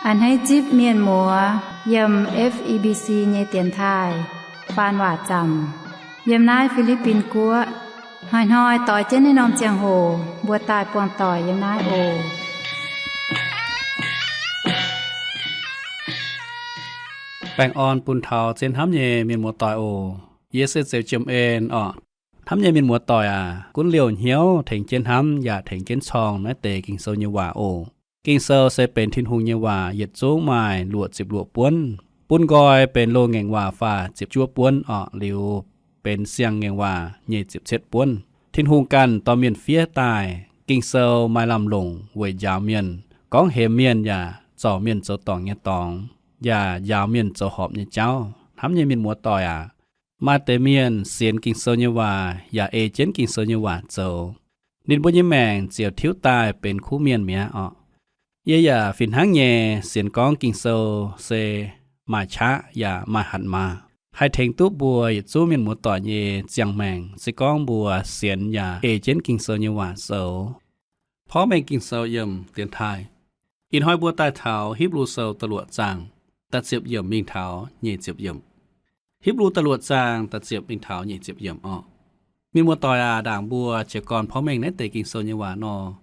A'hneiv zipv mienh muoz yiem F E B C nyei dienx taaih faan waac zaamc yiem naaiv Fi^li^bin Guoqv. Hnoi-hnoi doix jienv naaiv norm ziangh hoc mbuo daaih buangh doic yiem naaiv oc. Baengh orn bun taux zien hnamv nyei mienh muoz-doic oc. Yie se Zeux Jiem En orqc. Hnamv nyei mienh muoz-doic aac, gunv liouh hnyouv tengx jienv hnamv yaac tengx jienv corng naaiv deix Ging-Sou nyei waac oc. Ging-Sou se benx Tin-Hungh nyei waac, yietc zungv maaih luoqc ziepc luoqc buonv. Bun nqoi benx loz-ngaengc waac faah ziepc juov buonv orqc, liuz benx siang-ngaengc waac nyei ziepc cietv buonv. Tin-Hungh ganh dorh mienh fiev daaih. Ging-Sou maaih lamh longc weic njaaux mienh, gorngv hemx mienh yaac zorc mienh zoux dorngc nyei dorngx, yaac njaaux mienh zoux horpc nyei jauv. Hnamv nyei mienh muoz-doic aac, maaih deix mienh sienx Ging-Sou nyei waac yaac ei jienv Ging-Sou nyei waac zoux, ninh mbuo nyei maengc ziouc tiuv daaih benx kuv mienh mi'aqv orqc. Yie yaac fih hnangv nyei sienx gorngv Ging-Sou se maaih qaqv yaac maaih hatc maaz, haih tengx duqv mbuo yietc zungv mienh muoz-doic nyei ziangh maengc, se gorngv mbuo sienx yaac ei jienv Ging-Sou nyei waac zoux. Porv mengh Ging-Sou yiem dienx taaih. Ih hnoi mbuo daaih taux Hipv^lu Sou da'luoqc zaang, da'ziepc yiemc mingh taux nyic ziepc yiemc. Hipv^lu da'luoqc zaang, da'ziepc mingh taux nyic ziepc yiemc orqc. Mienh muoz-doic aac, ndaangc mbuo jiez gorn porv mengh naaiv deix Ging-Sou nyei waac nor,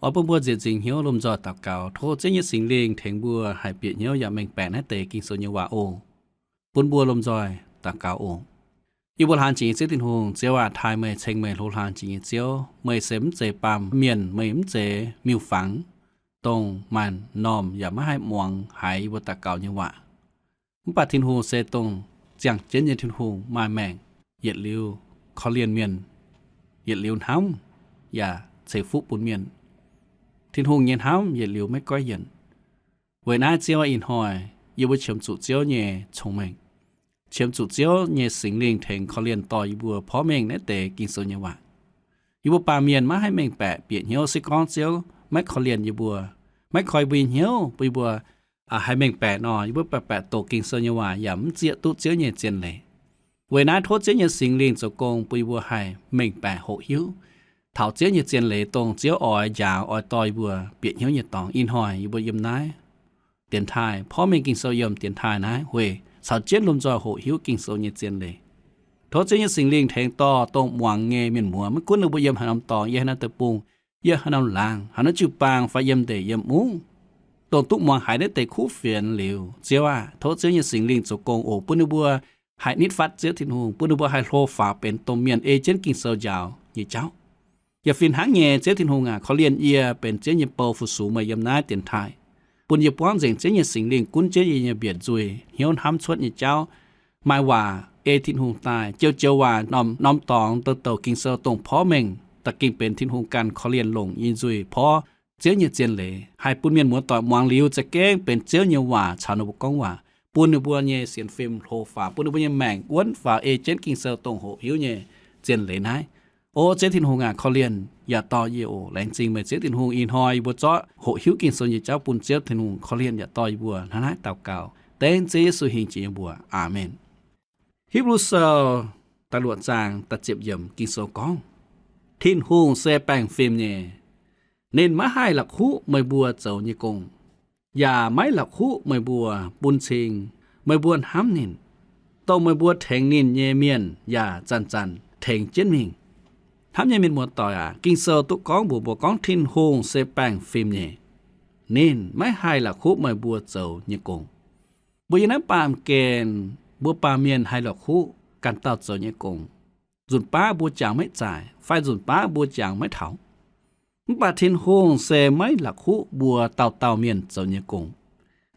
oix bun mbuo nzieqc nzingc hnyouv lomh nzoih daux gaux, tov Ziouv nyei Singx Lingh tengx mbuo haih bieqc hnyouv yaac mengh baeqc naaiv deix Ging-Sou nyei waac oc. Bun mbuo lomh nzoih daux gaux oc. Yie mbuo laanh jiex nyei Ziouv Tin-Hungh, Ziouv aac, taaih meih, ceng meih, hlo hlaang jiex nyei Ziouv. Meih se mv zeiz baamh mienh, meih mv zeiz miuc-fangx, dongh maaih normh yaac maiv haih muangx haiz yie mbuo daux gaux nyei waac. Mv baac Tin-Hungh se dongh ziangh jienv nyei Tin-Hungh, maaih maengc, yietc liuz korv-lienh mienh, yietc liuz hnamv yaac ceix fuqv bun mienh. Tin-Hungh nyei hnamv yietc liuz maiv goiv yienc. Weic naaiv Ziouv aac, ih hnoi yie mbuo qiemx zuqc Ziouv nyei cong-mengh, qiemx zuqc Ziouv nyei Singx Lingh tengx korv-lienh dorh yie mbuo porv mengh naaiv deix Ging-Sou nyei waac. Yie mbuo baamh mienh maiv haih mengh baeqc bieqc hnyouv se gorngv Ziouv maiv korv-lienh yie mbuo, maiv koi yie mbuo nyei hnyouv bun yie mbuo haih mengh baeqc nor, yie mbuo baeqc baeqc doqc Ging-Sou nyei waac yaac mv zieqv duqv Ziouv nyei zien leiz. Weic naaiv tov Ziouv nyei Singx Lingh zoux gong bun yie mbuo haih mengh baeqc hoqc hiuv taux Ziouv nyei zien leiz, dongh Ziouv oix njaaux oix dorh yie mbuo bieqc hnyouv nyei dorngx. Ih hnoi yie mbuo yiem naaiv dienx taaih, porv mengh Ging-Sou yiem dienx taaih naaiv huei caux jienv lomh nzoih hoqc hiuv Ging-Sou nyei zien leiz. Tov Ziouv nyei Singx Lingh tengx dorh dongh muangx nyei mienh muoz, maiv gunv ninh mbuo yiem haaix norm dorngx, yiem haaix norm deic-bung, yiem haaix norm laangz, haaix norm jiu-baang fai yiem ndeic yiem mungv, dongh duqv muangx haiz naaiv deix kuv fienx liuz, Ziouv aah, tov Ziouv nyei Singx Lingh zoux gong oc, bun ninh mbuo haih nitv fatv Ziouv Tin-Hungh, bun ninh mbuo haih hlo faaux benx domh mienh ei jienv Ging-Sou njaaux nyei jauv. Yaac fih hnangv nyei, Ziouv Tin-Hungh aac, korv-lienh yie benx Ziouv nyei bou fu-sux meih yiem naaiv dienx taaih, bun yie buangv nzengc Ziouv nyei Singx Lingh gunv jienv yie nyei mbienc nzuih, hnyouv hnamv cuotv nyei jauv. Maaih waac ei Tin-Hungh daaih, joux-joux waac norm-norm dorngx douc douc Ging-Sou dongh porv mengh da'gingh benx Tin-Hungh ganh korv-lienh longc nyei nzuih porv Ziouv nyei zien leiz, haih bun mienh muoz-doic muangx liuz za'gengh benx Ziouv nyei waac caux ninh mbuo gorngv waac, bun ninh mbuo nyei sienx fim hlo faaux, bun ninh mbuo nyei maengc wuonv faaux ei jienv Ging-Sou dongh hoqc hiuv nyei zien leiz naaiv. O Ziouv Tin-Hungh aac, korv-lienh yaac dorh yie oc. Laengz zingh meih Ziouv Tin-Hungh, ih hnoi yie mbuo zorqv hoqc hiuv Ging-Sou nyei jauv bun Ziouv Tin-Hungh, korv-lienh yaac dorh yie mbuo. Hnangv naaiv daux gaux dengv Ziouv Yesu hingh jiex nyei mbuox. Aamen. Hipv^lu Sou da'luoqc zaang da'ziepc yiemc Ging-Sou gorngv, Tin-Hungh se baengh fim nyei. Ninh maiv haih la'kuqv meih mbuo zoux nyei gong, yaac maiv la'kuqv meih mbuo bun cing meih mbuo hnamv ninh, dongh meih mbuo tengx ninh nyei mienh yaac zanc-zanc tengx jienv mingh. Hnamv nyei mienh muoz-doic aac, Ging-Sou duqv gorngv mbuox mbuo gorngv Tin-Hungh se baengh fim nyei. Ninh maiv haih la'kuqv meih mbuo zoux nyei gong. Mbuo yiem naaiv baamh gen, mbuo baamh mienh haih la'kuqv ganh dauh zoux nyei gong. Nzunc baav mbuo jangx maiv zaaic, fai nzunc baav mbuo jangx maiv taux. Mv baac Tin-Hungh se maiv la'kuqv mbuo dauh dauh mienh zoux nyei gong.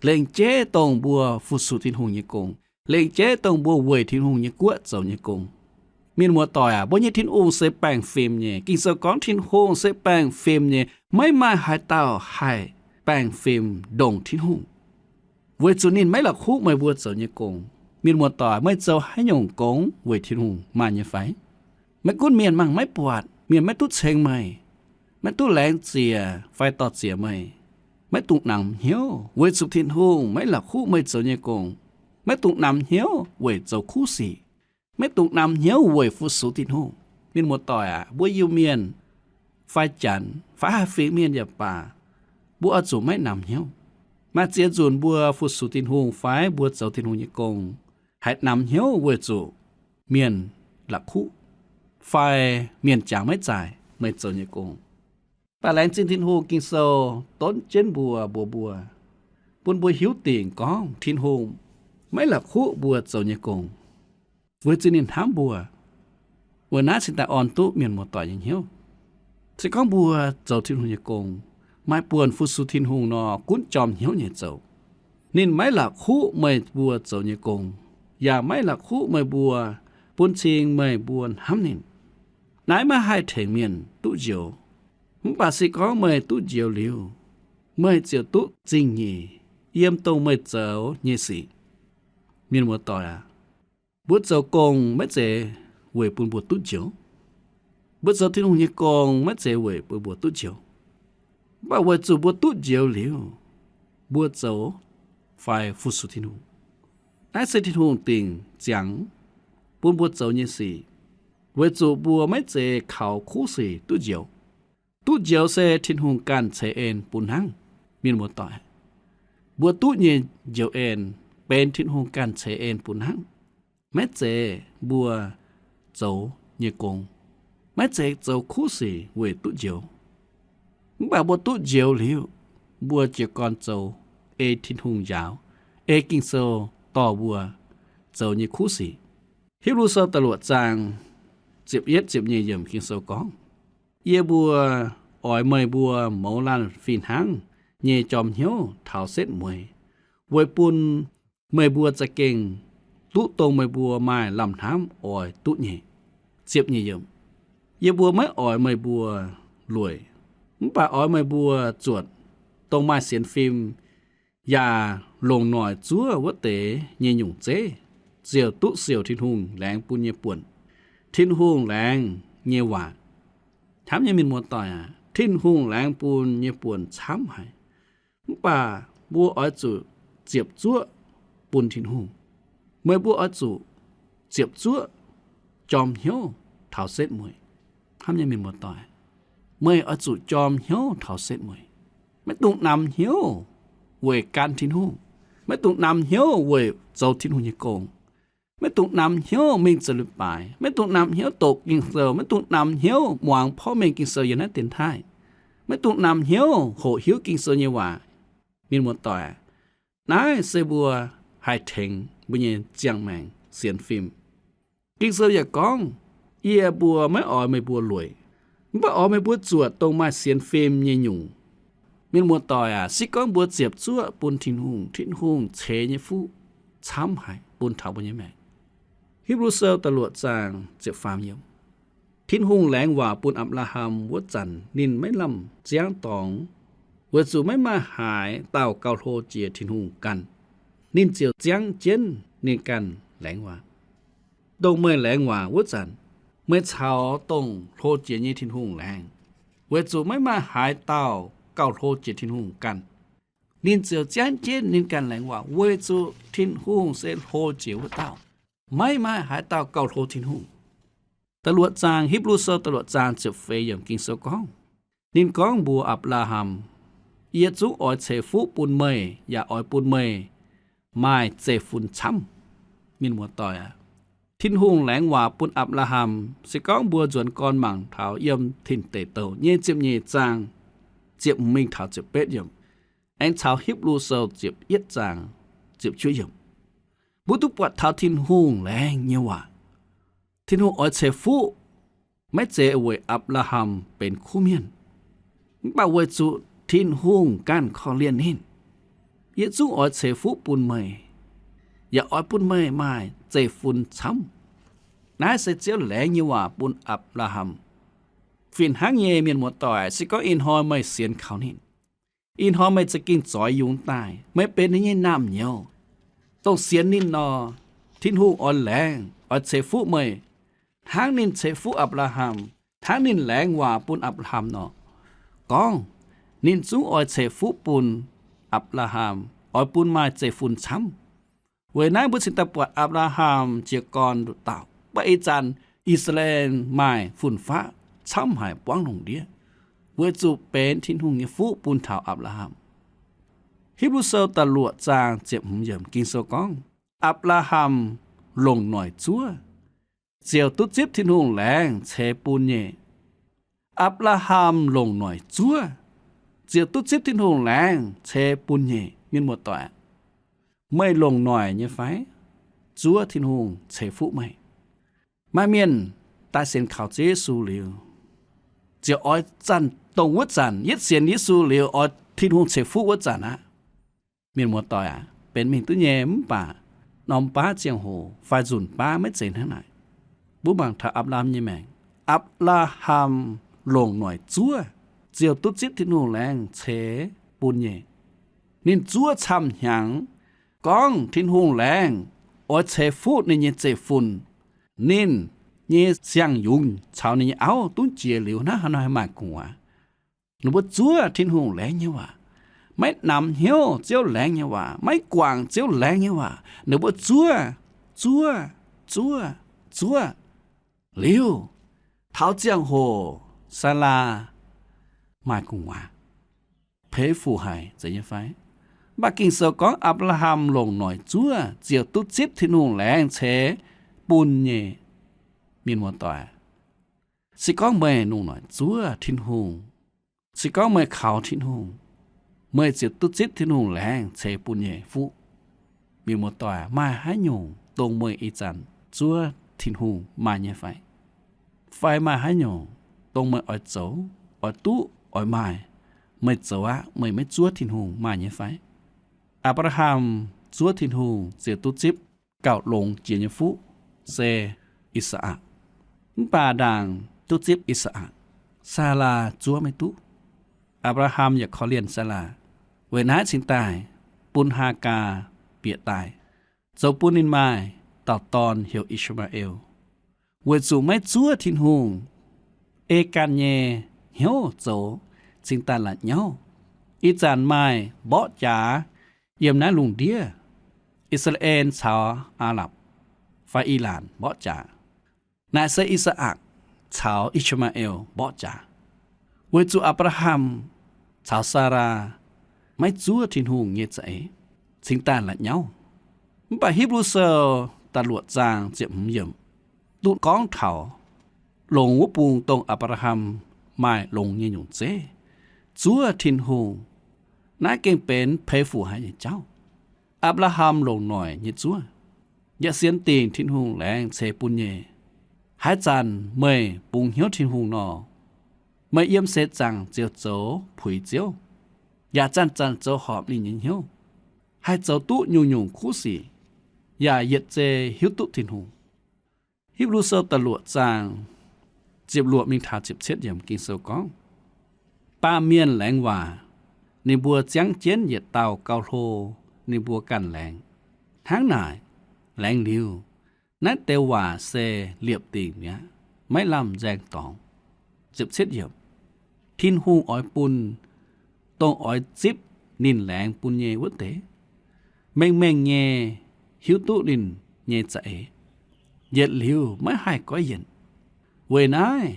Lengc jeiv dongh mbuo fu-sux Tin-Hungh nyei gong, lengc jeiv dongh mbuo weic Tin-Hungh nyei guoqv zoux nyei gong. Mienh muoz-doic aac, mbuo nyei Tin-Hungh se baengh fim nyei. Ging-Sou gorngv Tin-Hungh se baengh fim nyei, maiv maaih haaix dauh haih baengh fim ndongc Tin-Hungh, weic zuqc ninh maiv la'kuqv meih mbuo zoux nyei gong. Mienh muoz-doic, meih zoux haaix nyungc gong weic Tin-Hungh maaih nyei fai? Maiv gunv mienh mangc maiv buatc, mienh maiv duqv ceng meih, maiv duqv laengz ziex fai dor-ziec meih, maiv dungx namx hnyouv, weic zuqc Tin-Hungh maiv la'kuqv meih zoux nyei gong. Maiv dungx namx hnyouv weic zoux kuv sic. Maiv dungx namx hnyouv weic fu-sux Tin-Hungh. Mienh muoz-doic aac, mbuo Iu-Mienh fai Janx fai haaix fingx mienh yaac baac, mbuo oix zuqc maiv namx hnyouv. Maaih ziex nzunc mbuo fu-sux Tin-Hungh fai mbuo zoux Tin-Hungh nyei gong, haiz namx hnyouv weic zuqc mienh la'kuqv fai mienh jangx maiv zaaic meih zoux nyei gong. Mv baac laengz zingh Tin-Hungh, Ging-Sou donv jienv mbuo, mbuox mbuo, bun mbuo hiuv dingc gorngv Tin-Hungh maiv la'kuqv mbuo zoux nyei gong, weic zuqc ninh hnamv mbuo. Weic naaiv cingx daaih orn duqv mienh muoz-doic nyei hnyouv. Se gorngv mbuo zoux Tin-Hungh nyei gong, maaih buonc fu-sux Tin-Hungh nor, gunv jorm hnyouv nyei zoux. Ninh maiv la'kuqv meih mbuo zoux nyei gong, yaac maiv la'kuqv meih mbuo, bun cing meih mbuo hnamv ninh. Naaiv maiv haih tengx mienh duqv njoux. Mv baac se gorngv meih duqv njoux liuz, meih ziouc duqv zingh nyeic yiem dongh meih zoux nyei sic. Mienh muoz-doic aac, mbuo zoux gong maiv zeiz weic bun mbuo duqv njoux. Mbuo zoux Tin-Hungh nyei gong maiv zeiz weic bun mbuo duqv njoux. Mv baac weic zuqc mbuo duqv njoux liuz, mbuo zoux fai fu-sux Tin-Hungh. Naaiv se Tin-Hungh dingc ziangx bun mbuo zoux nyei sic, weic zuqc mbuo maiv zeiz kaux kuv sic duqv njoux. Duqv njoux se Tin-Hungh ganh ceix en bun hnangv, mienh muoz-doic. Mbuo duqv nyei njoux en benx Tin-Hungh ganh ceix en bun hnangv, maiv zeiz mbuo zoux nyei gong, maiv zeiz zoux kuv sic weic duqv njoux. Mv baac mbuo duqv njoux liuz, mbuo jiez gorn zoux ei Tin-Hungh njaaux, ei Ging-Sou dorh mbuo zoux nyei kuv sic. Hipv^lu Sou da'luoqc zaang ziepc yietv ziepc nyeic yiemc Ging-Sou gorngv, Yie mbuo oix meih mbuo mouz laanh fih hnangv nyei jorm hnyouv taux setv mueiz, weic bun meih mbuo za'gengh duqv dongh meih mbuo maaih lamh hnamv oix duqv nyei. Ziepc nyeic yiemc, Yie mbuo maiv oix meih mbuo lueic, mv baac oix meih mbuo zuotc dongh maaih sienx fim yaac longc noic zuov wuov deix nyei nyungc zeiv, ziouc duqv siouc Tin-Hungh laengz bun nyei buonc. Tin-Hungh laengz nyei waac. Hnamv nyei mienh muoz-doic aac, Tin-Hungh laengz bun nyei buonc camv haic. Mv baac mbuo oix zuqc ziepc zuoqv bun Tin-Hungh. Meih mbuo oix zuqc ziepc zuoqv jorm hnyouv taux setv mueiz. Hnamv nyei mienh muoz-doic, meih oix zuqc jorm hnyouv taux setv mueiz. Maiv dungx namx hnyouv weic gan Tin-Hungh. Maiv dungx namx hnyouv weic zoux Tin-Hungh nyei gong. Maiv dungx namx hnyouv mingh zoux leiz-baaix. Maiv dungx namx hnyouv doqc Ging-Sou. Maiv dungx namx hnyouv muangx porv mengh Ging-Sou yiem naaiv dienx taaih. Maiv dungx namx hnyouv hoqc hiuv Ging-Sou nyei waac. Mienh muoz-doic, naaiv se mbuo haih tengx mbuo nyei ziangh maengc sienx fim. Ging-Sou yaac gorngv, Yie mbuo maiv oix meih mbuo lueic, mv baac oix meih mbuo zuotc dongh maaih sienx fim nyei nyungc. Mienh muoz-doic aac, se gorngv mbuo ziepc zuoqv bun Tin-Hungh, Tin-Hungh ceix nyei fuqv camv haic bun taux mbuo nyei maengc. Hipv^lu Sou da'luoqc zaang ziepc faam yiemc, Tin-Hungh laengz waac bun Apc^laa^ham wuov zanc ninh maiv lamh ziangv dorngx, weic zuqc maiv maaih haaix dauh gauh hlo jiex Tin-Hungh ganh. Ninh ziouc ziangv jienv ninh ganh laengz waac. Dongh meih laengz waac wuov zanc, meih caux dongh hlo jiex nyei Tin-Hungh laengz, weic zuqc maiv maaih haaix dauh gauh hlo jiex Tin-Hungh ganh. Ninh ziouc ziangv jienv ninh ganh laengz waac weic zuqc Tin-Hungh se hlo jiex wuov dauh. Maiv maaih haaix dauh gauh hlo Tin-Hungh. Da'luoqc zaang, Hipv^lu Sou da'luoqc zaang ziepc feix yiemc Ging-Sou gorngv, ninh gorngv mbuox Apc^laa^ham, Yie zungv oix ceix fuqv bun meih yaac oix bun meih maaih zeiv-fun camv. Mienh muoz-doic aac, Tin-Hungh laengz waac bun Apc^laa^ham, se gorngv mbuo nzuonx gorn mangc taux yiem Tin Deic Douh nyei ziepc nyeic zaang, ziepc hmz mingh taux ziepc betv yiemc, aengx caux Hipv^lu Sou ziepc yietv zaang, ziepc juov yiemc, mbuo duqv buatc taux Tin-Hungh laengz nyei waac. Tin-Hungh oix ceix fuqv maiv zeiz weic Apc^laa^ham benx kuv mienh, mv baac weic zuqc Tin-Hungh ganh korv-lienh ninh. Yie zungv oix ceix fuqv bun meih, yaac oix bun meih maaih zeiv-fun camv. Naaiv se Ziouv laengz nyei waac bun Apc^laa^ham. Fih hnangv nyei, mienh muoz-doic, se gorngv ih hnoi meih sienx kaux ninh, ih hnoi meih za'gengh zoix yungz daaih, meih benx ninh nyei naamh nyouz, dongh sienx ninh nor, Tin-Hungh oix laengz, oix ceix fuqv meih, hnangv ninh ceix fuqv Apc^laa^ham, hnangv ninh laengz waac bun Apc^laa^ham nor. Gorngv, ninh zungv oix ceix fuqv bun Apc^laa^ham, oix bun maaih zeiv-fun camv. Weic naaiv mbuo cingx daaih buatc Apc^laa^ham jiez gorn nduqc dauh, mv baac ih zanc I^saa^laa^en maaih fun-faqv camv haic buangv lungh ndiev, weic zuqc benx Tin-Hungh nyei fuqv bun taux Apc^laa^ham. Hipv^lu Sou da'luoqc zaang ziepc hmz yiemc Ging-Sou gorngv, Apc^laa^ham longc noic zuov, ziouc duqv zipv Tin-Hungh laengz ceix bun nyei. Apc^laa^ham longc noic zuov, ziouc duqv zipv Tin-Hungh laengz ceix bun nyei. Mienh muoz-doic, meih longc noic nyei fai? Zuov Tin-Hungh ceix fuqv meih. Maaih mienh daaih sienx kaux Ziouv Yesu liuz, ziouc oix zanc dongh wuov zanc yietv sienx Yesu liuz oix Tin-Hungh ceix fuqv wuov zanc aqv. Mienh muoz-doic aac, benx mingh duqv nyei, mv baac norm baav ziangh hoc fai nzunc baav maiv zeiz hnangv naaic. Mbuo mangc taux Apc^laa^ham nyei maengc. Apc^laa^ham longc noic zuov, ziouc duqv zipv Tin-Hungh laengz ceix bun nyei. Ninh zuov camv hnyangx, gorngv Tin-Hungh laengz oix ceix fuqv ninh nyei zeiv-fun. Ninh nyei siang-yungz caux ninh nyei auv dungv jiex liuz, hnangv haaix nor haih maaih gu'nguaaz? Ninh mbuo zuov Tin-Hungh laengz nyei waac, maiv namx hnyouv Ziouv laengz nyei waac, maiv guangc Ziouv laengz nyei waac. Ninh mbuo zuov, zuov, zuov, zuov. Liuz, taux ziangh hoc Saalaa maaih gu'nguaaz, peix fuc haic, zeiz nyei fai? Mv baac Ging-Sou gorngv Apc^laa^ham longc noic zuov ziouc duqv zipv Tin-Hungh laengz ceix bun nyei. Mienh muoz-doic, se gorngv meih longc noic zuov Tin-Hungh, se gorngv meih kaux Tin-Hungh, meih ziouc duqv zipv Tin-Hungh laengz ceix bun nyei fuqv. Mienh muoz-doic, maaih haaix nyungc dongh meih ih zanc zuov Tin-Hungh maaih nyei fai? Fai maaih haaix nyungc dongh meih oix zoux, oix duqv, oix maaih, meih zoux aqv, meih maiv zuov Tin-Hungh maaih nyei fai? Apc^laa^ham zuov Tin-Hungh ziouc duqv zipv gauh longx jiex nyei fuqv, se I^saa^lakc. Mv baac ndaangc duqv zipv I^saa^lakc, Saalaa zuov maiv duqv. Apc^laa^ham yaac korv-lienh Saalaa. Weic naaiv cingx daaih bun Haagaa bieqc daaih, zoux bun ninh maaih dauh dorn heuc I^saa^maa^en. Weic zuqc maiv zuov Tin-Hungh, ei ganh nyei hnyouv zoux cingx daaih la'nyauv. Ih zanc maaih mborqv jaax yiem naaiv lungh ndiev, I^saa^laa^en caux Aa^lapc fai Ilaanc mborqv jaax. Naaic se I^saa^lakc caux I^saa^maa^en mborqv jaax, weic zuqc Apc^laa^ham caux Saalaa maiv zuov Tin-Hungh nyei za'eix, cingx daaih la'nyauv. Mv baac Hipv^lu Sou da'luoqc zaang ziepc hmz yiemc duqv gorngv taux longx wuov bung dongh Apc^laa^ham maaih longx nyei nyungc zeiv, zuov Tin-Hungh. Naaiv gengh benx peix fuc haic nyei jauv. Apc^laa^ham longc noic nyei zuov, yaac sienx dingc Tin-Hungh laengz ceix bun nyei. Haaix zanc meih bungx hnyouv Tin-Hungh nor, meih yiem seix zaangc ziouc zoux puix Ziouv, yaac zanc-zanc zoux horpc ninh nyei hnyouv, haih zoux duqv nyungc-nyungc kuv sic, yaac yietc zei hiuv duqv Tin-Hungh. Hipv^lu Sou da'luoqc zaang ziepc luoqc mingh taux ziepc cietv yiemc Ging-Sou gorngv, Baamh mienh laengz waac, ninh mbuo ziangv jienv yietc dauh gauh hlo ninh mbuo ganh laengz. Hnangv naaic, laengz liuz, naaiv deix waac se liepc dingc mi'aqv, maiv lamh nzaeng dorngx. Ziepc cietv yiemc, Tin-Hungh oix bun dongh oix zipv ninh laengz bun nyei wuov deix mengh mengh nyei hiuv duqv ninh nyei za'eix, yietc liuz maiv haih goiv yienc. Weic naaiv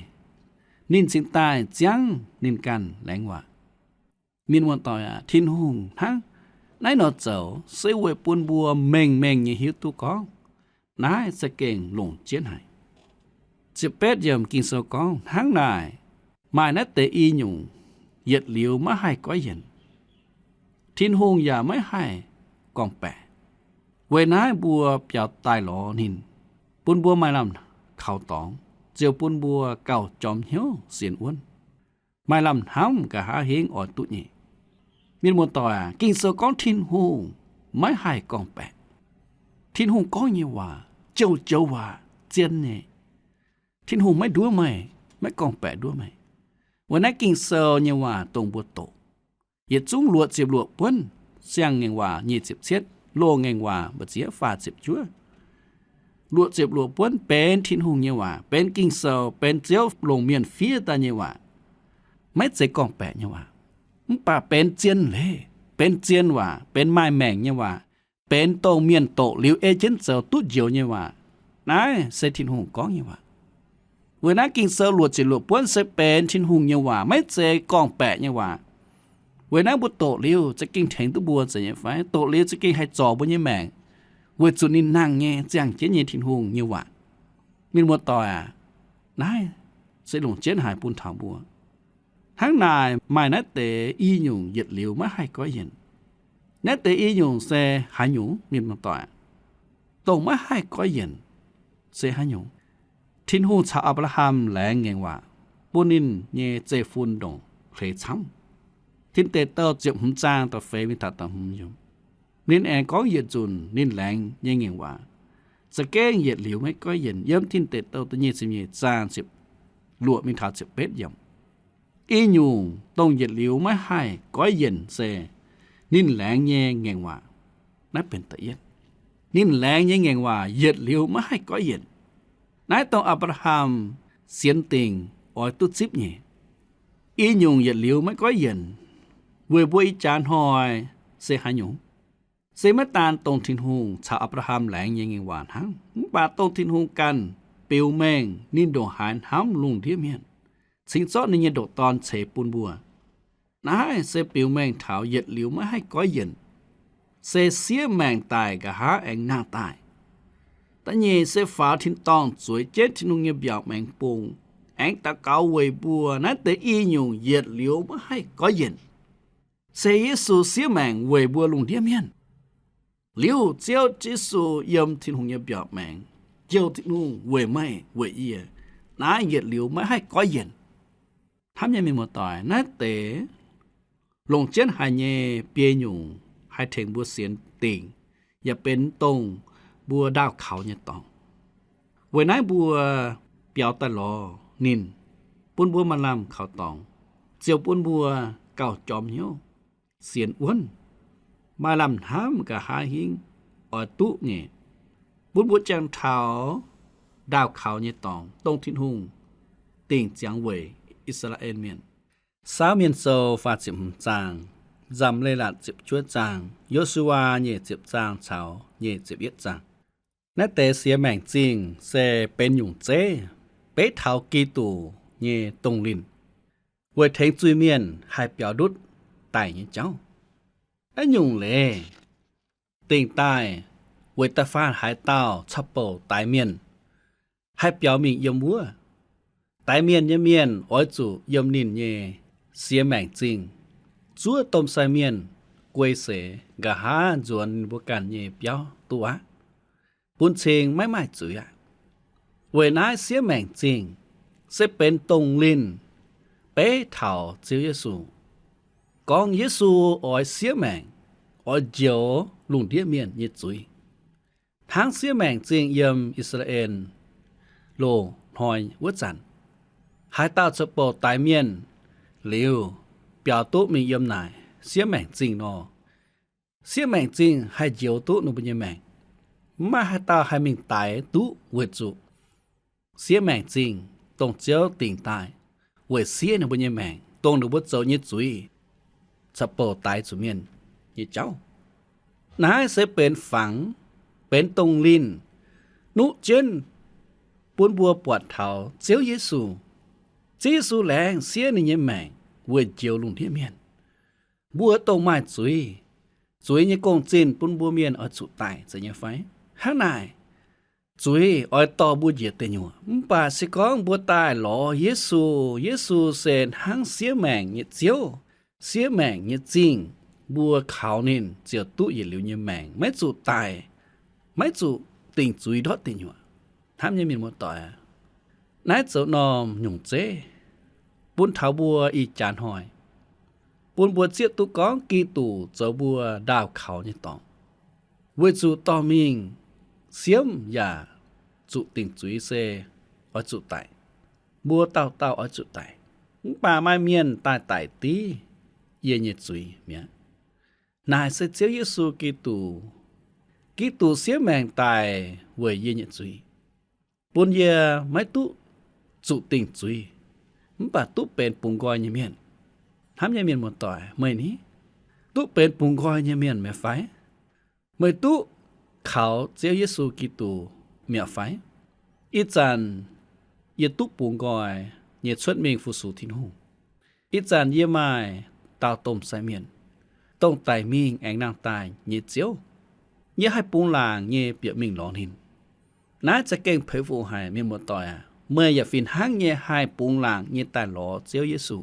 ninh cingx daaih ziangv ninh ganh laengz waac. Mienh muoz-doic aac, Tin-Hungh hnangv naaiv nor zoux se weic bun mbuo mengh mengh nyei hiuv duqv gorngv naaiv za'gengh longc jienv haic. Ziepc betv yiemc Ging-Sou gorngv, hnangv naaic, maaih naaiv deix i nyungc, yietc liuz maiv haih goiv yienc. Tin-Hungh yaac maiv haih gorngv-baeqc. Weic naaiv mbuo biaux daaih lorz ninh, bun mbuo maaih lamh kaux dorngx, ziouc bun mbuo gauh jorm hnyouv sienx wuonv, maaih lamh hnamv nqa'haav hingv oix duqv nyei. Mienh muoz-doic aac, Ging-Sou gorngv Tin-Hungh maiv haih gorngv-baeqc. Tin-Hungh gorngv nyei waac joux-joux waac zien nyei. Tin-Hungh maiv nduov meih, maiv gorngv-baeqc nduov meih. Weic naaiv Ging-Sou nyei waac dongh mbuo doqc. Yietc zungv luoqc ziepc luoqc buonv, siang-ngaengc waac nyic ziepc cietv, loz-ngaengc waac mba'ziex faah ziepc juov. Luoqc ziepc luoqc buonv benx Tin-Hungh nyei waac, benx Ging-Sou, benx Ziouv longc mienh fiev daaih nyei waac, maiv zeiz gorngv-baeqc nyei waac. Mv baac benx zien leiz, benx zien waac, benx maaih maengc nyei waac, benx dongh mienh doqc liuz ei jienv zoux duqv njoux nyei waac. Naaiv se Tin-Hungh gorngv nyei waac. Weic naaiv Ging-Sou luoqc ziepc luoqc buonv se benx Tin-Hungh nyei waac, maiv zeiz gorngv-baeqc nyei waac. Weic naaiv mbuo doqc liuz za'gengh tengx duqv mbuo, zeiz nyei fai? Doqc liuz za'gengh haih zorc mbuo nyei maengc, weic zuqc ninh nangh nyei, ziangh jienv nyei Tin-Hungh nyei waac. Mienh muoz-doic aac, naaiv se longc jienv haic bun taux mbuo. Hnangv naaic, maaih naaiv deix i nyungc yietc liuz maiv haih goiv yienc. Naaiv deix i nyungc se haaix nyungc, mienh muoz-doic aac? Dongh maiv haih goiv yienc se haaix nyungc? Tin-Hungh caux Apc^laa^ham laengz ngaengc waac, bun ninh nyei zeiv-fun ndongc hleix camv. Tin Deic Douh ziepc hmz zaang da'feix mingh taux da'hmz yiemc, ninh aengx gorngv yietc nzunc ninh laengz nyei ngaengc waac za'gengh yietc liuz maiv goiv yienc. Yiem Tin Deic Douh da'nyeic ziepc nyeic zaang ziepc luoqc mingh taux ziepc betv yiemc. I nyungc dongh yietc liuz maiv haih goiv yienc se ninh laengz nyei ngaengc waac. Naaiv benx da'yietv. Ninh laengz nyei ngaengc waac yietc liuz maiv haih goiv yienc. Naaiv dongh Apc^laa^ham sienx dingc oix duqv zipv nyei. I nyungc yietc liuz maiv goiv yienc weic mbuo ih jaax hnoi se haaix nyungc? Se maiv daan dongh Tin-Hungh caux Apc^laa^ham laengz nyei ngaengc waac hnangv, mv baac dongh Tin-Hungh ganh biux mengh ninh ndongc haaix hnamv lungh ndiev mienh, cingx zorqv ninh nyei ndoqc Dorn ceix bun mbuo. Naaiv se biux mengh taux yietc liuz maiv haih goiv yienc, se siev maengc daic nqa'haav aengx nangh daaih. Da'nyeic se faaux tin-dorngh zueiz jienv Tin-Hungh nyei mbiaauc maengx bung, aengx daux gaux weic mbuo. Naaiv deix i nyungc yietc liuz maiv haih goiv yienc, se Yesu siev maengc weic mbuo lungh ndiev mienh. Liuz Ziouv Yesu yiem Tin-Hungh nyei mbiaauc maengx, jouh Tin-Hungh weic meih weic yie, naaiv yietc liuz maiv haih goiv yienc. Hnamv nyei mienh muoz-doic, naaiv deix longc jienv haic nyei biei nyungc haih tengx mbuo sienx dingc, yaac benx dongh mbuo ndaauh kaux nyei dorngx. Weic naaiv mbuo biaux daaih lorz ninh, bun mbuo maaih lamh kaux dorngx, ziouc bun mbuo gauh jorm hnyouv, sienx wuonv, maaih lamh hnamv nqa'haav hingv oix duqv nyei, bun mbuo jangx taux ndaauh kaux nyei dorngx, dongh Tin-Hungh dingc ziangx weic I^saa^laa^en Mienh. Saauv Mienh Sou faah ziepc hmz zaang, Nzamc Leiz-Latc ziepc juov zaang, Yo^su^waa nyeic ziepc zaang caux nyeic ziepc yietv zaang. Naaiv deix siex maengc zingh se benx nyungc zeiv, beiv taux Giduc nyei dongh linh, weic tengx zuiz-mienh haih biaux ndutv daic nyei jauv. Naaiv nyungc leiz dingc daaih weic da'faanh haaix dauh caux bouc daix mienh haih biaux mingh yiem wuov. Daix mienh nyei mienh oix zuqc yiem ninh nyei siex maengc zingh zuov domh sai mienh guei seix, nqa'haav nzuonx ninh mbuo ganh nyei biauv duqv aqv, bun cing maiv maaih zuiz aqv. Weic naaiv siev maengc zingh se benx dongh linh beiv taux Ziouv Yesu, gorngv Yesu oix siev maengc, oix njoux lungh ndiev mienh nyei zuiz. Hnangv siev maengc zingh yiem I^saa^laa^en loz-hnoi wuov zanc, haaix dauh caux bouc daix mienh liuz biaux duqv mingh yiem naaic siev maengc zingh nor, siev maengc zingh haih njoux duqv ninh mbuo nyei maengc. Mv maaih haaix dauh haih mingh daix duqv weic zuqc siev maengc zingh dongh Ziouv dingc daaih weic siev ninh mbuo nyei maengc, dongh ninh mbuo zoux nyei zuiz, caux bouc daix zuqc mienh nyei jauv. Naaiv se benx fangx, benx dongh linh nuqv jienv bun mbuo buatc taux Ziouv Yesu. Ziouv Yesu laengz siev ninh nyei maengc weic njoux lungh ndiev mienh. Mbuo dongh maaih zuiz, zuiz nyei gong-zinh bun mbuo mienh oix zuqc daic, zeiz nyei fai? Hnangv naaic, zuiz oix dorh mbuo njiec deic nyuoqc. Mv baac se gorngv mbuo daaih lorz Yesu, Yesu se hnangv siev maengc nyei Ziouv, siev maengc nyei zingh, mbuo kaux ninh ziouc duqv yietc liuz nyei maengc, maiv zuqc daic, maiv zuqc dingc zuiz ndortv deic nyuoqc. Hnamv nyei mienh muoz-doic aac, naaiv zoux norm nyungc zeiv bun taux mbuo ih jaax hnoi, bun mbuo zieqv duqv gorngv Giduc zoux mbuo ndaauh kaux nyei dorngx, weic zuqc dorh mingh siemv yaac zuqc dingc zuiz se oix zuqc daic. Mbuo dauh dauh oix zuqc daic. Mv baac maaih mienh daaih daic div yie nyei zuiz mi'aqv. Naaic se Ziouv Yesu Giduc. Giduc siev maengc daic weic yie nyei zuiz, bun yie maiv duqv zuqc dingc zuiz, mv baac duqv benx bungx nqoi nyei mienh. Hnamv nyei mienh muoz-doic, meih ni duqv benx bungx nqoi nyei mienh mi'aqv fai? Meih duqv kaux Ziouv Yesu Giduc mi'aqv fai? Ih zanc yie duqv bungx nqoi nyei cuotv mingh fu-sux Tin-Hungh. Ih zanc yie maaih dauh domh sai mienh, dongh daic mingh aengx nangh daaih nyei Ziouv. Yie haih bungx laangc nyei bieqc mingh lorz ninh. Naaiv za'gengh peix fuqv haic, mienh muoz-doic aac. Meih yaac fih hnangv nyei haih bungx laangc nyei daaih lorz Ziouv Yesu.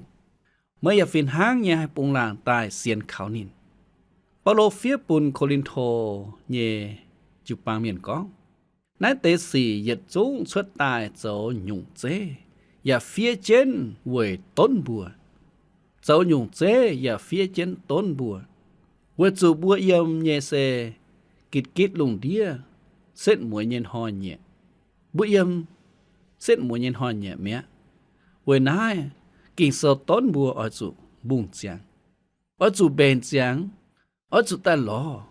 Meih yaac fih hnangv nyei haih bungx laangc daaih sienx kaux ninh. Baulo fiev bun Ko^lin^to nyei jiu-baang mienh gorngv, naaiv deix sic yietc zungv cuotv daaih zoux nyungc zeiv yaac fiev jienv weic donv mbuo. Zoux nyungc zeiv yaac fiev jienv donv mbuo, weic zuqc mbuo yiem nyei se gitv-gitv lungh ndiev setv mueiz nyei hnoi-nyieqc. Mbuo yiem setv mueiz nyei hnoi-nyieqc mi'aqv. Weic naaiv, Ging-Sou donv mbuo oix zuqc mbungh ziangx, oix zuqc mbenc ziangx, oix zuqc daaih lorz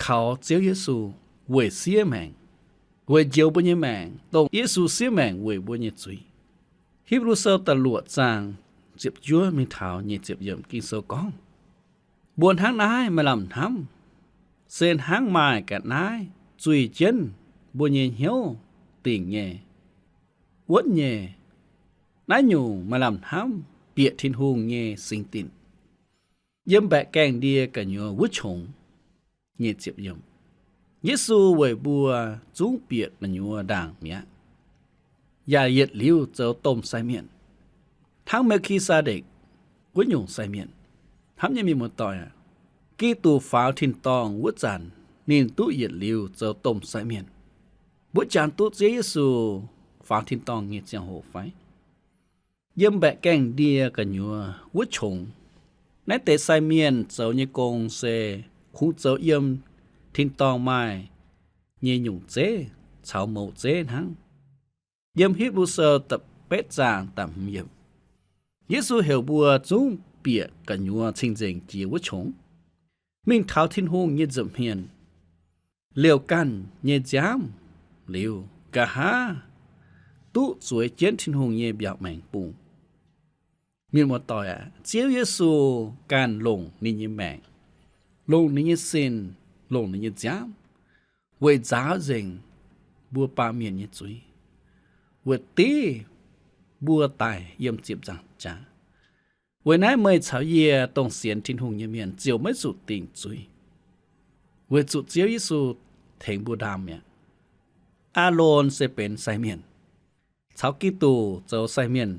kaux Ziouv Yesu weic siev maengc, weic njoux mbuo nyei maengc, dongh Yesu siev maengc weic mbuo nyei zuiz. Hipv^lu Sou da'luoqc zaang ziepc juov mingh taux nyic ziepc yiemc Ging-Sou gorngv, mbuo hnangv naaiv maaih lamh hnamv, se hnangv maaih ga'naaiv zuih jienv mbuo nyei hnyouv dingc nyei, wuonv nyei. Naaiv nyungc maaih lamh hnamv bieqc Tin-Hungh nyei singx dinc, yiem mbaeqc gaengh ndie gu'nyuoz wuov qongx. Yesu weic mbuo zungv bieqc gu'nyuoz ndaangc mi'aqv, yaac yietc liuz zoux domh sai mienh, hnangv Mel^ki^saa^ndekc wuov nyungc sai mienh. Hnamv nyei mienh muoz-doic aac, Giduc faaux tin-dorngh wuov zanc, ninh duqv yietc liuz zoux domh sai mienh. Mbuo jangx duqv Ziouv Yesu faaux tin-dorngh nyei ziangh hoc fai? Yiem mbaeqc gaengh ndie gu'nyuoz wuov qongx, naaiv deix sai mienh zoux nyei gong se kungx zoux yiem tin-dorngh maaih nyei nyungc zeiv caux mouz zeiv hnangv. Yiem Hipv^lu Sou da'betv zaang da'hmz yiemc, Yesu heuc mbuo zungv bieqc gu'nyuoz cing-nzengc jiex wuov qongx, mingh taux Tin-Hungh nyei nza'hmien, liouc ganh nyei nziaamv liuz, nqa'haav duqv zueiz jienv Tin-Hungh nyei mbiaauc maengx bung. Mienh muoz-doic aac, Ziouv Yesu ganh longc ninh nyei maengc, longc ninh nyei sin, longc ninh nyei nziaamv weic nzaaux nzengc mbuo baamh mienh nyei zuiz, weic div mbuo daic yiem ziepc nzaangc jaax. Weic naaiv meih caux yie dongh sienx Tin-Hungh nyei mienh ziouc maiv zuqc dingc zuiz, weic zuqc Ziouv Yesu tengx mbuo ndaam mi'aqv. Aalon se benx sai mienh, caux Giduc zoux sai mienh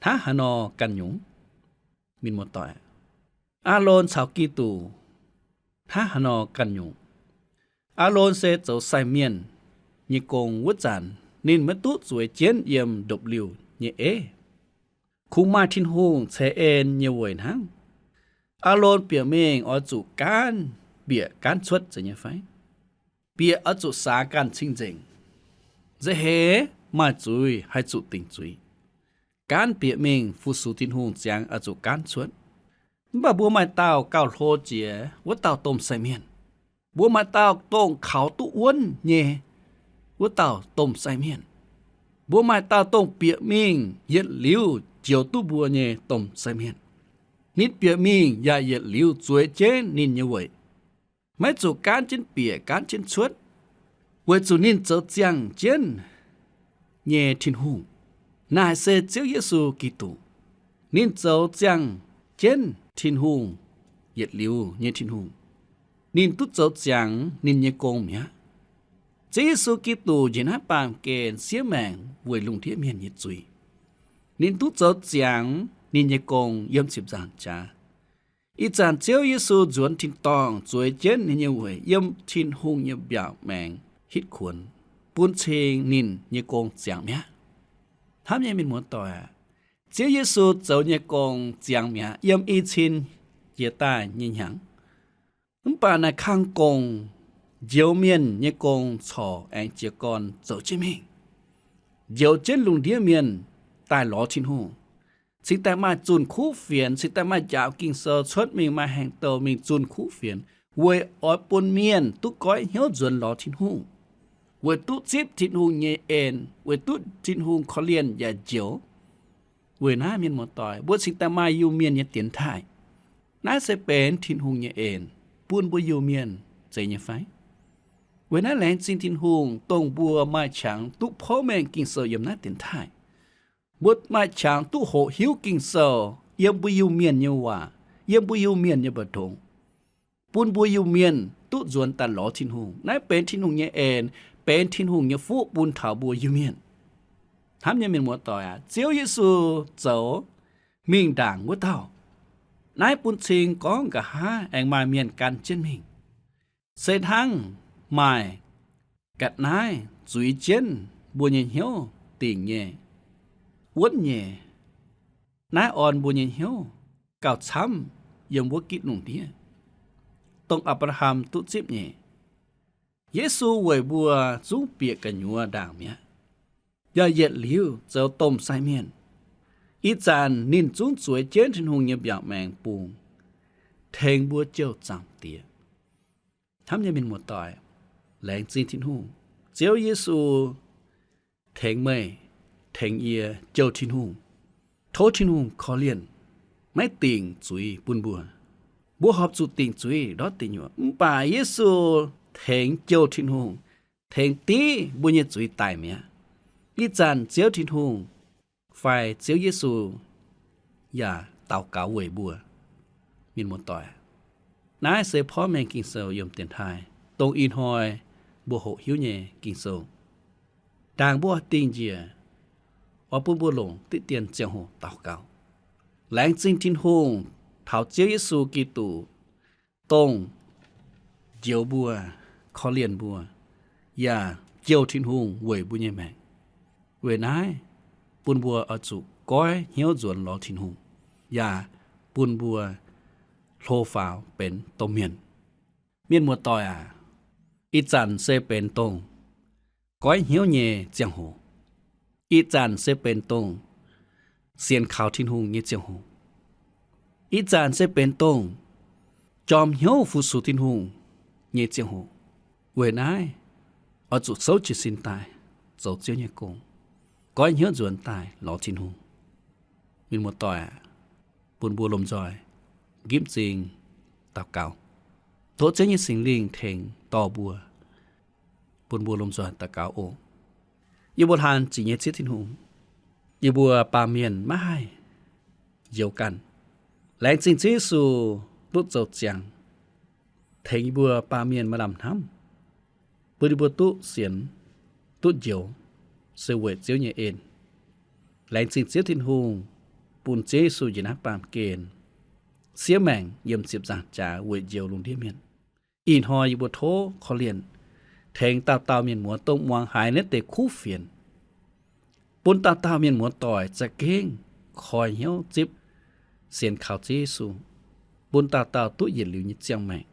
hnangv haaix nor ganh nyungc? Mienh muoz-doic, Aalon caux Giduc hnangv haaix nor ganh nyungc? Aalon se zoux sai mienh nyei gong wuov zanc, ninh maiv duqv zueiz jienv yiem ndopv-liuh nyei eiv. Kungx maaih Tin-Hungh ceix en nyei weic hnangv. Aalon bieqc mingh oix zuqc gaanv bieqc gaanv cuotv zeiz nyei fai? Bieqc oix zuqc saax ganh cing-nzengc, nza'heix maaih zuiz haih zuqc dingc zuiz. Gaanv bieqc mingh fu-sux Tin-Hungh ziangx oix zuqc gaanv cuotv. Mv baac mbuo maaih dauh gauh hlo jiex wuov dauh domh sai mienh. Mbuo maaih dauh dongh kaux duqv wuonv nyei wuov dauh domh sai mienh. Mbuo maaih dauh dongh bieqc mingh yietc liuz njoux duqv mbuo nyei domh sai mienh. Ninh bieqc mingh yaac yietc liuz zueiz jienv ninh nyei weic, maiv zuqc gaanv jienv bieqc gaanv jienv cuotv, weic zuqc ninh zoux ziangh jienv nyei Tin-Hungh, naaic se Ziouv Yesu Giduc. Ninh zoux ziangh jienv Tin-Hungh, yietc liuz nyei Tin-Hungh. Ninh duqv zoux ziangx ninh nyei gong mi'aqv. Ziouv Yesu Giduc njiec naaiv baamh gen siev maengc weic lungh ndiev mienh nyei zuiz. Ninh duqv zoux ziangx ninh nyei gong yiem ziepc nzaangc jaax. Ih zanc Ziouv Yesu nzuonx tin-dorngh zueiz jienv ninh nyei weic yiem Tin-Hungh nyei mbiaauc maengx hitv kuonx, bun cing ninh nyei gong ziangx mi'aqv. Hnamv nyei mienh muoz-doic aac, Ziouv Yesu zoux nyei gong ziangx mi'aqv yiem i cin jiex daaih nyei hnyangx. Mv baac naaic kang gong, njoux mienh nyei gong corc aengx jiez gorn zoux jienv mingh, njoux jienv lungh ndiev mienh daaih lorz Tin-Hungh. Cingx daaih maaih zunh kuv fienx, cingx daaih maaih njaaux Ging-Sou cuotv mingh, maaih haengh douh mingh zunh kuv fienx, weic oix bun mienh duqv goiv hnyouv nzuonx lorz Tin-Hungh, weic duqv zipv Tin-Hungh nyei en, weic duqv Tin-Hungh korv-lienh yaac njoux. Weic naaiv mienh muoz-doic, mbuo cingx daaih maaih Iu-Mienh nyei dienx taaih. Naaiv se benx Tin-Hungh nyei en bun mbuo Iu-Mienh zeiz nyei fai? Weic naaiv laengz zingh Tin-Hungh dongh mbuo maaih qangx duqv porv mengh Ging-Sou yiem naaiv dienx taaih. Mbuo maaih qangx duqv hoqc hiuv Ging-Sou yiem mbuo Iu-Mienh nyei waac, yiem mbuo Iu-Mienh nyei mbu'ndongx, bun mbuo Iu-Mienh duqv nzuonx daaih lorz Tin-Hungh. Naaiv benx Tin-Hungh nyei en, benx Tin-Hungh nyei fuqv bun taux mbuo Iu-Mienh. Hnamv nyei mienh muoz-doic aac, Ziouv Yesu zoux mingh ndaangc wuov dauh, naaiv bun cing gorngv nqa'haav aengx maaih mienh gan jienv mingh. Se hnangv maaih ga'naaiv zuiz jienv mbuo nyei hnyouv dingc nyei, wuonv nyei. Naaiv orn mbuo nyei hnyouv gauh camv yiem wuov gitv lungh ndiev, dongh Apc^laa^ham duqv zipv nyei. Yesu weic mbuo zungv bieqc gu'nyuoz ndaangc mi'aqv, yaac yietc liuz zoux domh sai mienh. Ih zanc ninh zungv zueiz jienv Tin-Hungh nyei mbiaauc maengx bung, tengx mbuo jouh zaangc Diex. Hnamv nyei mienh muoz-doic, laengz zingh Tin-Hungh, Ziouv Yesu tengx meih, tengx yie jouh Tin-Hungh. Tov Tin-Hungh korv-lienh, maiv dingc zuiz bun mbuo. Mbuo horpc zuqc dingc zuiz ndortv deic nyuoqc, mv baac Yesu tengx jouh Tin-Hungh, tengx div mbuo nyei zuiz daic mi'aqv. Ih zanc Ziouv Tin-Hungh fai Ziouv Yesu yaac daux gaux weic mbuo. Mienh muoz-doic, naaiv se porv mengh Ging-Sou yiem dienx taaih, dongh ih hnoi mbuo hoqc hiuv nyei Ging-Sou. Ndaangc mbuo oix dingh njiec, oix bun mbuo longc diqv dien ziangh hoc daux gaux, laengz zingh Tin-Hungh taux Ziouv Yesu Giduc, dongh njoux mbuo, korv-lienh mbuo, yaac jouh Tin-Hungh weic mbuo nyei maengc. Weic naaiv, bun mbuo oix zuqc goiv hnyouv nzuonx lorz Tin-Hungh, yaac bun mbuo hlo faaux benx domh mienh. Mienh muoz-doic aac, ih zanc se benx dongh goiv hnyouv nyei ziangh hoc. Ih zanc se benx dongh sienx kaux Tin-Hungh nyei ziangh hoc. Ih zanc se benx dongh jorm hnyouv fu-sux Tin-Hungh nyei ziangh hoc. Weic naaiv, oix zuqc souv jiez sin daaih zoux Ziouv nyei gong, goiv hnyouv nzuonx daaih lorz Tin-Hungh. Mienh muoz-doic aac, bun mbuo lomh nzoih nqipv m'zing daux gaux, tov Ziouv nyei Singx Lingh tengx dorh mbuo. Bun mbuo lomh nzoih daux gaux oc. Yie mbuo hlan ziqc nyei Ziouv Tin-Hungh, yie mbuo baamh mienh maiv haih njoux ganh. Laengz zingh Ziouv Yesu duqv zoux ziangx, tengx yie mbuo baamh mienh maaih lamh hnamv, bun yie mbuo duqv sienx, duqv njoux, se weic Ziouv nyei en. Laengz zingh Ziouv Tin-Hungh bun Ziouv Yesu njiec naaiv baamh gen siev maengc yiem ziepc nzaangc jaax weic njoux lungh ndiev mienh. Ih hnoi yie mbuo tov korv-lienh tengx dauh dauh mienh muoz dongh muangx haiz naaiv deix kuv fienx, bun dauh dauh mienh muoz-doic za'gengh koi hnyouv zipv sienx kaux Ziouv Yesu, bun dauh dauh duqv yietc liuz nyei ziangh maengc,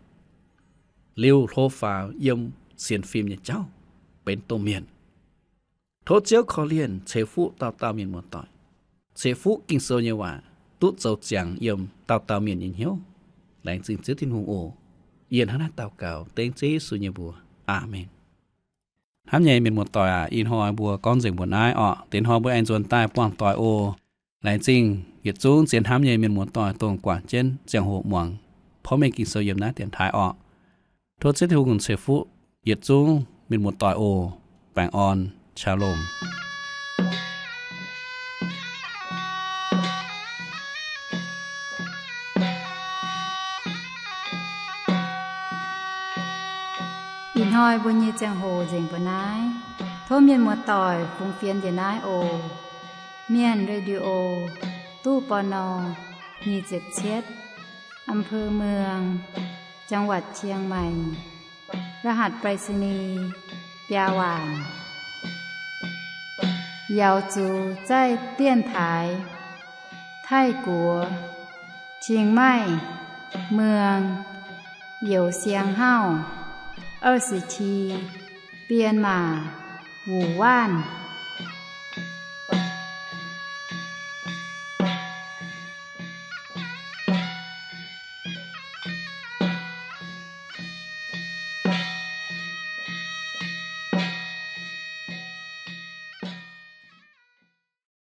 liuz hlo faaux yiem sienx fim nyei jauv, benx domh mienh. Tov Ziouv korv-lienh ceix fuqv dauh dauh mienh muoz-doic, ceix fuqv Ging-Sou nyei waac duqv zoux ziangx yiem dauh dauh mienh nyei hnyouv. Laengz zingh Ziouv Tin-Hungh oc. Yie hnangv naaiv daux gaux dengv Ziouv Yesu nyei mbuox. Aamen. Hnamv nyei mienh muoz-doic aac, ih hnoi mbuo gorngv nzengc mbuoqc naaiv orqc. Deix hnoi mbuo aengx nzuonx daaih buangh doic oc. Laengz zingh yietc zungv zien hnamv nyei mienh muoz-doic dongh guangc jienv ziangh hoc muangx porv mengh Ging-Sou yiem naaiv dienx taaih orqc. Tov Ziouv Tin-Hungh ceix fuqv yietc zungv mienh muoz-doic oc. Baengh orn. Shalom. Ih hnoi mbuo nyei ziangh hoc nzengc mbuo naaiv. Tov mienh muoz-doic fungx fienx njiec naaiv oc. Mienh Radio, ตู้ ปณ. nyic ziepc cietv, อำเภอเมือง จังหวัดเชียงใหม่ รหัสไปรษณีย์ biaa waanc. Yaux zuqc zaih dienv taaix Taiv-Guoqv, Chiang Mai, Muang, Youz Siang Hauv, 二十七, Bienh Maac, Wuc Waanv.